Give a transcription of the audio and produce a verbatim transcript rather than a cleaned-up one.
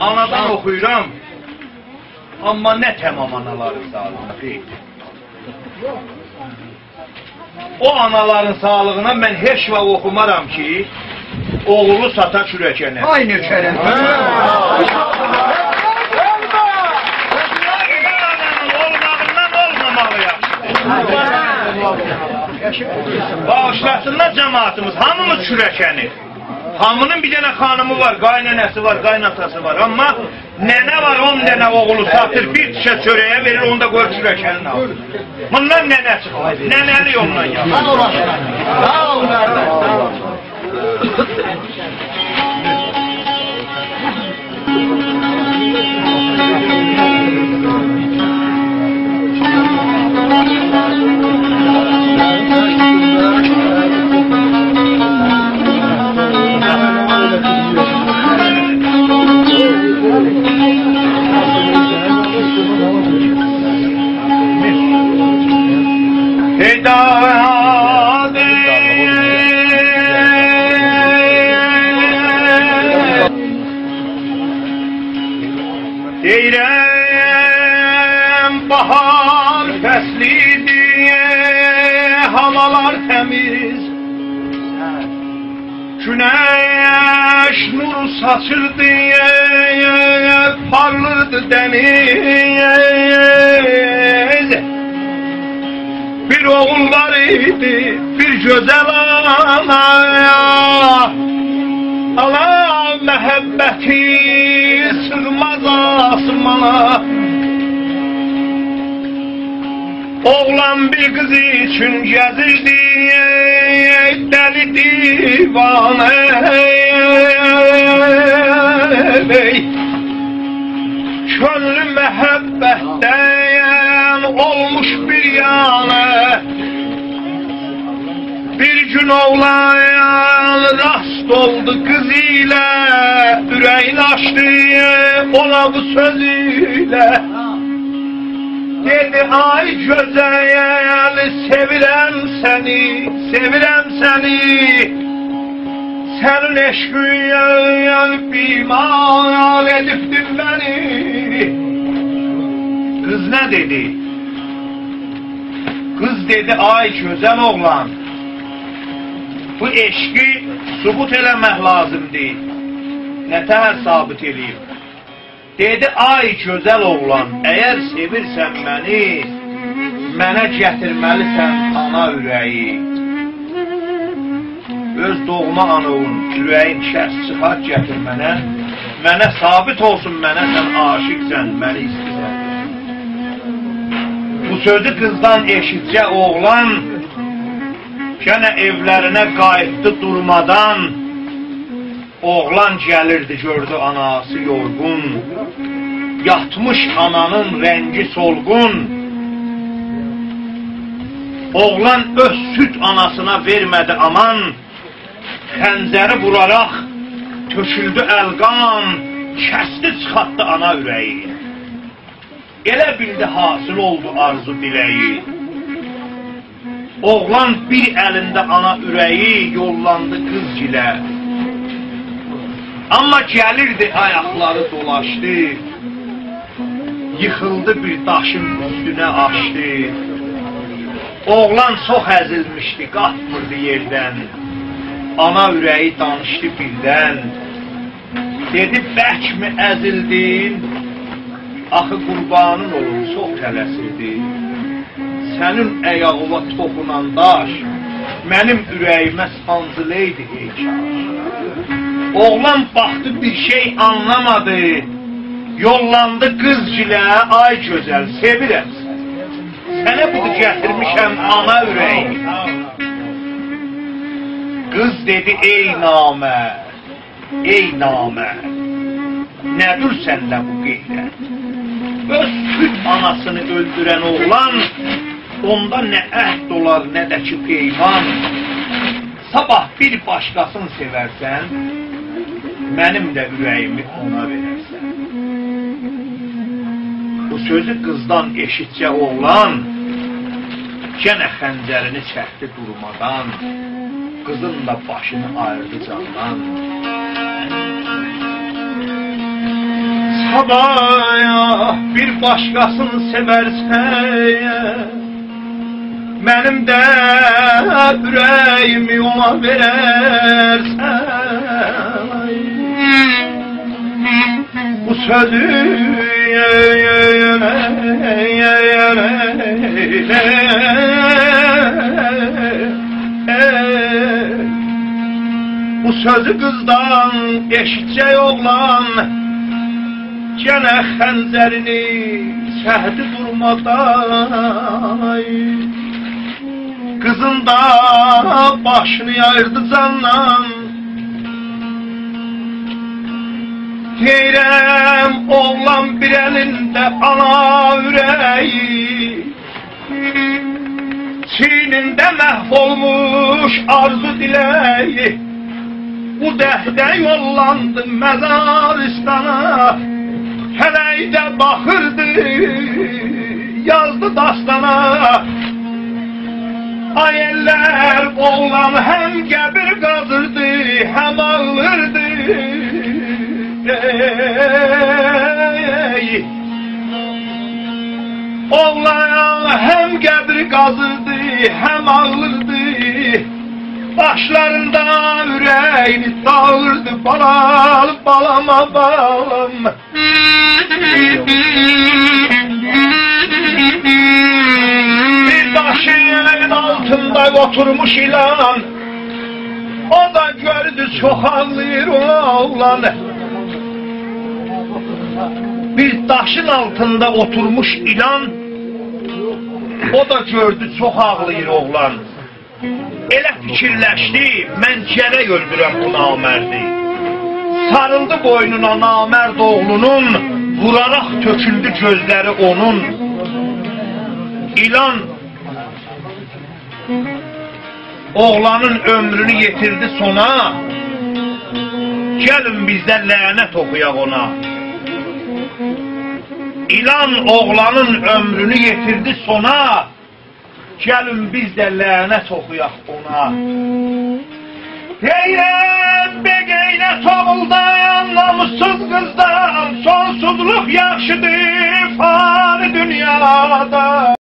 آنادان اوخویورام، آمما نه تمام آنالارین ساغلیغینا، قید. او آنالارین ساغلیغینا من هئچ واخت اوخومارام کی، اوغلو ساتا کورکنه. آی نؤکرم. اولماغیندان اولماماغی یاخشی. باغیشلاسینلار جماعتیمیز، هامیمیز کورکنیک. هامینین بیر دنه خانیمی وار، قایننه‌سی وار، قایناتاسی وار. آمما ننه وار، اون دنه اوغلو ساتیر، بیر تیکه چؤره‌یه وئریر، اونو دا قویور کورکنین آلتینا. بوندان ننه چیخماز، ننه‌لیک اوندان یاخشی. ساغ اول، ساغ اول، ساغ اول. هی داغ دئییرم، باهار فصلیدیر، هاوالار تمیز. گونش نور ساچیردی، پارلیردی دنیز. بیر اوغول وار ایدی، بیر گؤزل آنا. آنا محبتی سیغماز آسمانا. اوغلان بیر قیز اوچون گزیردی، دلی دیوانه. کؤنلو محبتدن اولموش بیر یانه. بیر گون اوغلان راست اولدو قیز ایله، اوره‌یینی آچدی اونا بو سؤز ایله. دئدی: «آی گؤزل، سئویرم سنی، سئویرم سنی. سنین عشقین بیمار ائدیبدیر منی.» قیز نه دئدی؟ قیز دئدی: «آی گؤزل اوغلان، بو عشقی ثبوت ائله‌مک لازیمدیر. نه‌تهر ثابت ائله‌ییم؟» دئدی: «آی گؤزل اوغلان، اگر سئویرسن منی، منه گتیرمه‌لیسن آنا اوره‌یی. اؤز دوغما آناوون اوره‌یین کس، چیخارت گتیر منه. منه ثابت اولسون، منه سن عاشقسن، منی ایسته‌ییرسن.» بو سؤزو قیزدان ائشیتجه اوغلان گئنه ائولرینه قاییتدی دورمادان. اوغلان گلیردی، گؤردو آناسی یورغون، یاتمیش آنانین رنگی سولغون. اوغلان اؤز سود آناسینا وئرمه‌دی امان، خنجری ووراراق تؤکولدو القان، کسدی، چیخارتدی آنا اوره‌یی. ائله بیلدی حاصل اولدو آرزو دیله‌یی. اوغلان بیر الینده آنا اوره‌یی یوللاندی قیزگیله. آمما گلیردی، آیاقلاری دولاشدی، ییخیلدی بیر داشین اوستونه، آچدی. اوغلان چوخ ازیلمیشدی، قالخمیردی یئردن. آنا اوره‌یی دانیشدی بیردن. دئدی: «برکمی ازیلدین؟ آخی قوربانین اولوم، چوخ تله‌سیردین. سنین آیاغیوا توخونان داش منیم اوره‌ییمه سانجیلایدی، ای کاش.» اوغلان باخدی، بیر شئی آنلامادی. یوللاندی قیزگیله: «آی گؤزل، سئویرم سنی. سنه بودور گتیرمیشم آنا اوره‌یی.» قیز دئدی: «ای نامرد، ای نامرد، نه‌دیر سنده بو غیرت؟ اؤز سود آناسینی اؤلدورن اوغلان، اوندا نه عهد اولار، نه ده کی پیمان. صاباح بیر باشقاسینی سئورسن، منیم ده اوره‌ییمی اونا وئررسن.» بو سؤزو قیزدان ائشیتجه اوغلان گئنه خنجرینی چکدی دورمادان، قیزین دا باشینی آییردی جاندان. آی، بیر باشقاسینی سئورسن، منیم ده اوره‌ییمی اونا وئررسن. بو سؤزو بو سؤزو قیزدان ائشیتجک اوغلان، گئنه خنجرینی چکدی دورمادان. قیزین دا باشینی آییردی جاندان. دئییرم، اوغلان بیر الینده آنا اوره‌یی، چیینینده محو اولموش آرزو دیله‌یی. اودکده یوللاندی مزارستانا، فلکده باخیردی، یازدی داستانا. آی ائللر، اوغلان هم قبیر قازیردی، هم آغلیردی. ای! اوغلان هم قبیر قازیردی، هم آغلیردی. باشلاریندا اوره‌یینی داغیردی، بالام، بالاما، بالام. بیر داشین آلتیندا اوتورموش ایلان، او دا گؤردو چوخ آغلاییر اوغلان. بیر داشین آلتیندا اوتورموش ایلان، او دا گؤردو چوخ آغلاییر اوغلان. ائله فیکیرلشدی، من گرک اؤلدورم بو نامردی. ساریلدی بوینونا نامرد اوغلونون، ووراراق تؤکولدو گؤزلری اونون. ایلان اوغلانین عؤمرونو یئتیردی سونا، گلین بیز ده لعنت اوخویاق اونا. ایلان اوغلانین عؤمرونو یئتیردی سونا، گلین بیز ده لعنت اوخویاق اونا. غیرت، بی غیرت اوغولدان، ناموسسوز قیزدان، سونسوزلوق یاخشیدیر فانی دونیادا.